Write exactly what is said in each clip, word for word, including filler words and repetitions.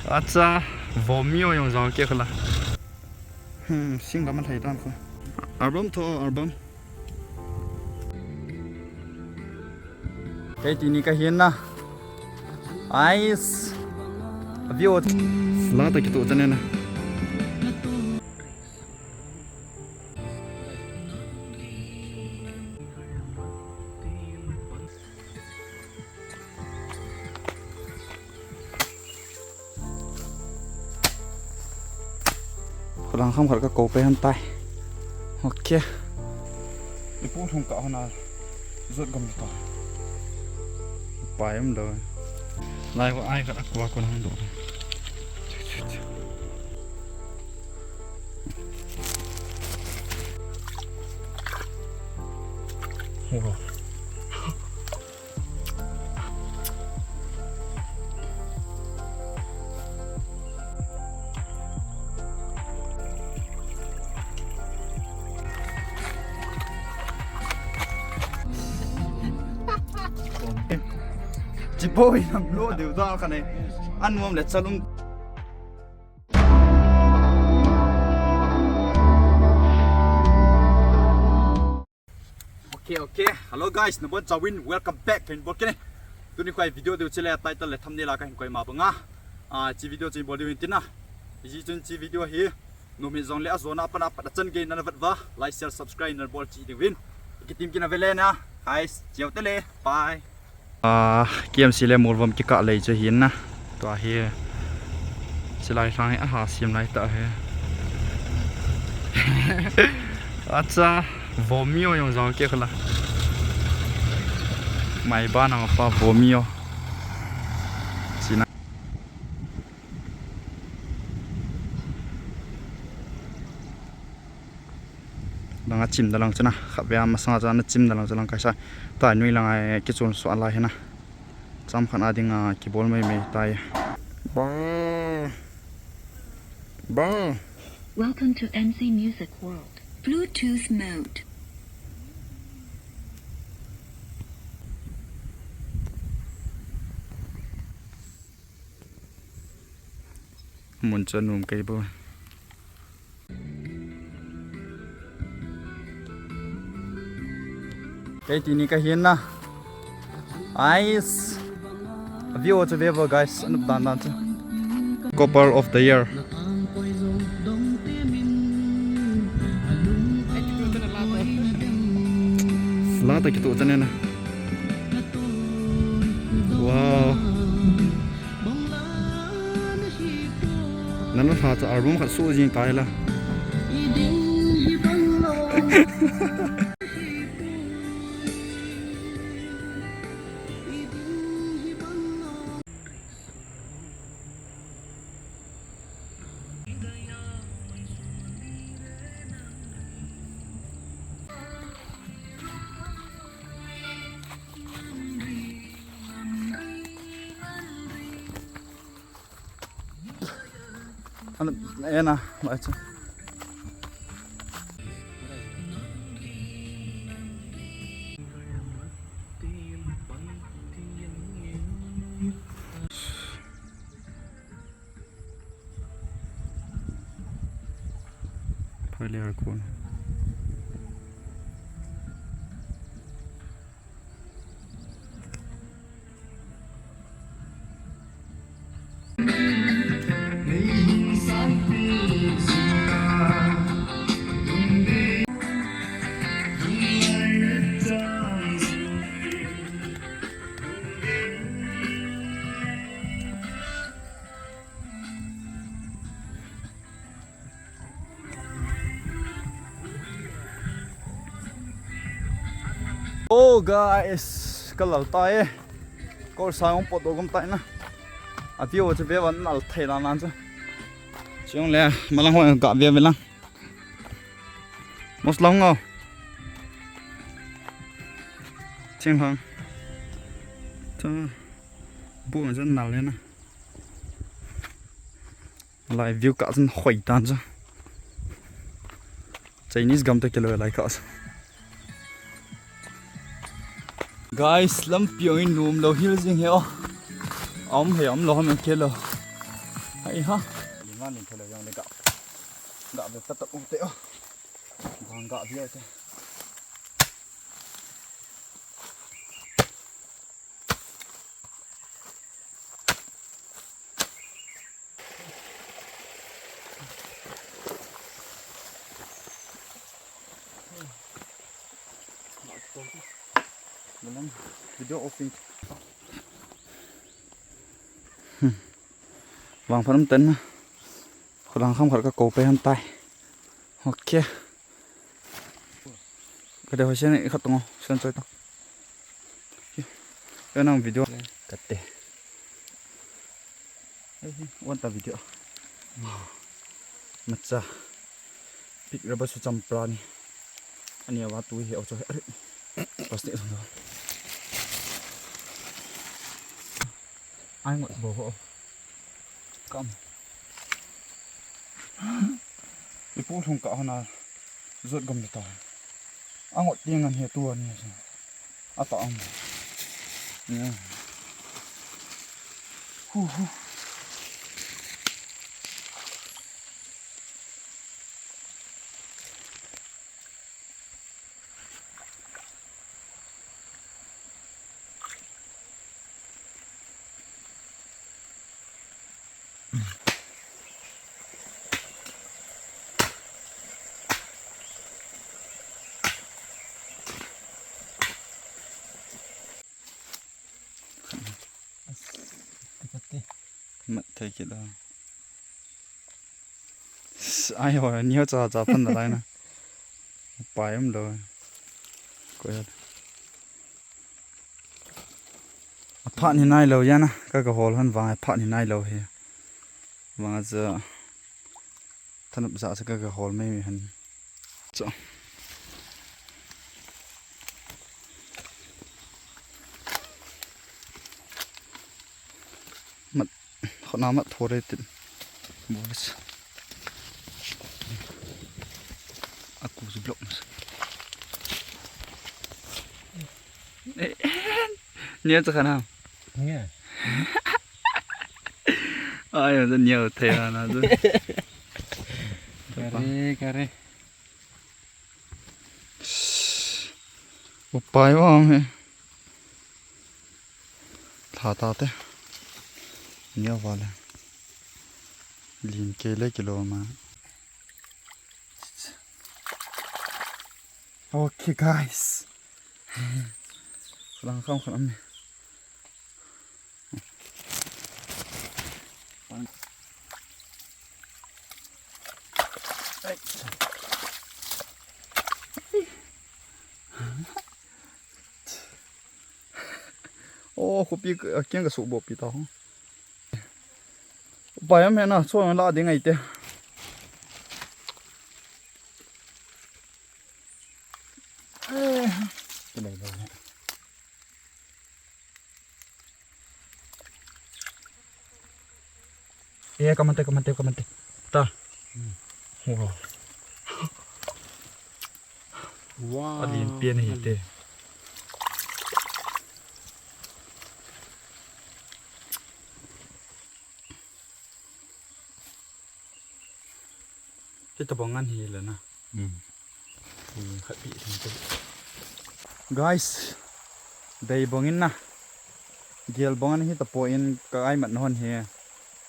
Acha, Vomio jong jong ke khala. Hmm, sing gam thei tan kho. Album tho, album. Kei tini ka hin na. Ais. View. Sla ta kitu chane na. Khulang kham khat ka ko pe han tai. Ok. Ipu thung ka hona. Jot gam ta. Pai um do. Lai ko ai khat akwa ko nang do. Wow. Chipo in am lo deu dal kane. An nuam le chalum. Ok, ok. Hello guys, nabon chauvin, welcome back. Kahin bol kit e. Tuni koi video deu chule title le thumbnail a kahin koi ma banga. Ah, chi video chi bol deu hin tina. Iji chun chi video hi. Numei jong le ajona pana pat achan gei nana vet uva. Like, share, subscribe nana bol cheh diuvin. Kitim kit na ve le na. Guys, chiao te le. Bye. Ah, K M C le Molvom kikah lei chu hin na. Tua hi. Chilai lhang hi aha sim lai ta hi. Acha, Vomio jong jong ke khala. Mai ba na pa Vomio. Sina. Dang a chim da lang chana. Khatvei a masanga chana chim da lang chana kaisa. Tua nui lang a kichun so alai hina. Cham khat a ding a kibol mai mai tai. Bang. Bang. Welcome to M C Music World. Bluetooth mode. Mun chu anom kei bo. Kei tini ka hin na. Ais. View chu ve bo guys, anup dan dan chu. Couple of the year. Sla ta kitu chane na. Wow. Nana lha cha album khat su jing tai la. Ana, ena, mai chu. Phailei a kon. Oh guys, ka lal tai e. Kol sa ong pot do gom tai na. A view chu ve van nal thei la nan chu. Chung le malang ho ka ve ve lang. Mos long ngo. Ching hang. Cha. Bu ngal nal le na. Lai view ka chun hoi tan chu. Chinese gam te kilo lai ka chu. Guys, lampi oi nom lou hil jing he o. Om he, om lo, om ke lo. Hai ha. Lima ni thelo yang le ga. Ga be ta ta u te o. Bang ga be te. Video offing. Vang phan um ten na. Kholang kham khat ka ko pe han tai. Ok. Ka de ho sen i khat tong o, sen choi tong. Yo nang video. Ka te. Wan ta video. Macha. Pik raba su champra ni. Ani awa tu hi o cho. Are. Plastic. Ai ngot bo ho. Kam. Ipu lhung ka hona. Zot gam ta. Angot tiang an he tu ani sa. Ata ang. Ya. Hu hu. Mat thei kit a. Ai ho, ni ho cha cha pan da lai na. Pai um lo. Ko ya. Aphat ni nai lo ya na. Ka ka hol han vang aphat ni nai lo he. Vang a cha. Thanup ja cha ka ka hol mai mai han. Cha. Mat, khona mat thore tin. Bolis. Aku si blok mas. Nia cha khana. Nia. Ai, nia thei na na. Kare, kare. Upai wa he. Tha ta te. Nia vale. Lin ke le kilo ma. Okay, guys. Lang kham kham. Oh, khopi ka, kiang ka subo pi ta ho. Pai am he na, so la ding ai te. Eh. Eh, kamante, kamante, kamante. Ta. Wow. Wow. Alin pian hi te. Hitabang an hi le na. Hmm. Hmm, khat pi thang te. Guys, dei bang in na. Gel bang an hi ta po in ka ai mat na hon hi.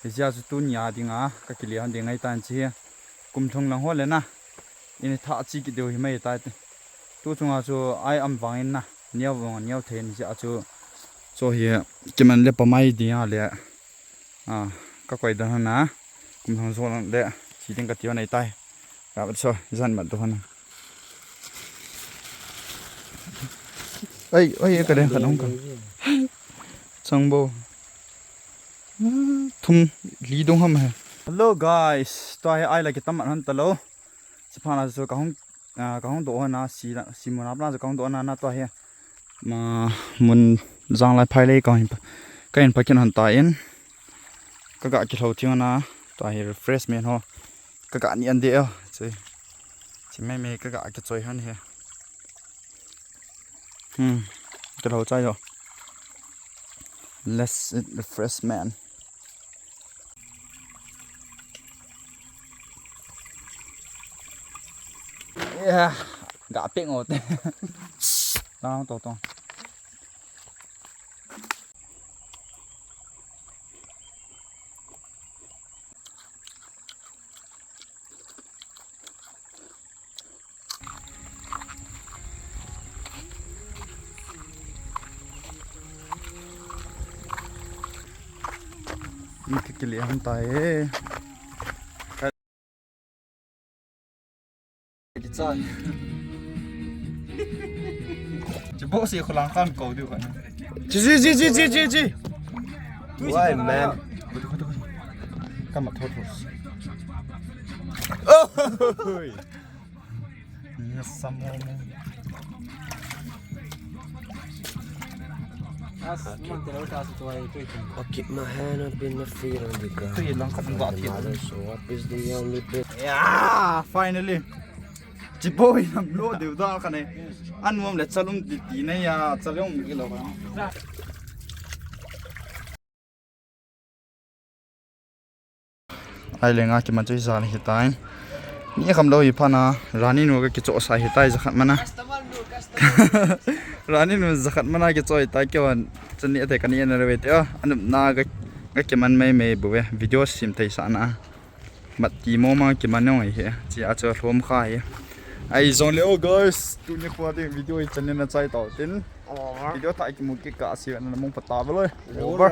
Hi zia chu tu nia ding a, ka kile hon ding ngai tan chi. Kum thong lang ho le na. In tha chi ki deu hi mai ta te. Tu chunga chu ai am vang in na. Niau vang niau thei in zia chu. Cho hi kiman le pa mai ding a le. A, ka koi dan hana, kum thang zo lang le, chi ding ka tiu nei tai. Ka bat so, zan mat tu hana. Ai, ai, ka deng ka dong ka. Chang bo. Thum, li dong ham he. Hello guys, tua hi ai la ki tam mat han ta lo. Chi pha na chu ka hung Ah, ka hung doh hon a, si la, si mun a pat na chu ka hung doh hon a, na tua hi. Ma, mun jang lai phai lei ka hin pa, ka hin pa kin hon ta in. Ka ga kilhou thing hon a, tua hi refreshment ho. Ka ga ni an de o, chi. Chi mai mai ka ga kichoi hon hi. Hmm, kilhou chai o. Let's eat refreshment. Yeah, ga pek ngote. Tong, tong, tong. Iti kili ham tai. Kichai. Chibo si khulang kan ko diu kan. Chi, chi, chi. Why, man? Come on, thot, thot. Oh! Yes, some more. I'll keep my hand up in the field on the ground. Tui lang khat ba thil. So what is the only bit? Yeah, finally. Chibo in am lo deu da ka ne. An mom le chalum ti ti ne ya, chalum ki lo ba. Ai le nga kiman chu hi jal hi tai. Ni kham lo hi phana, rani nu ka kicho sa hi tai jakhat mana. Rani nu jakhat mana kicho hi tai keu an. Chani ate kani en re ve te. Anum na ka, ka kiman mai mai bu ve. Video sim thei sa na. Mat ti mo ma kiman nong hi. Chi a chu lhom kha hi. Ai jong le o guys, tuni kho ding video hi channel na chai tau tin. Video thah kimu kit ka si na mong pata ba loi. Over.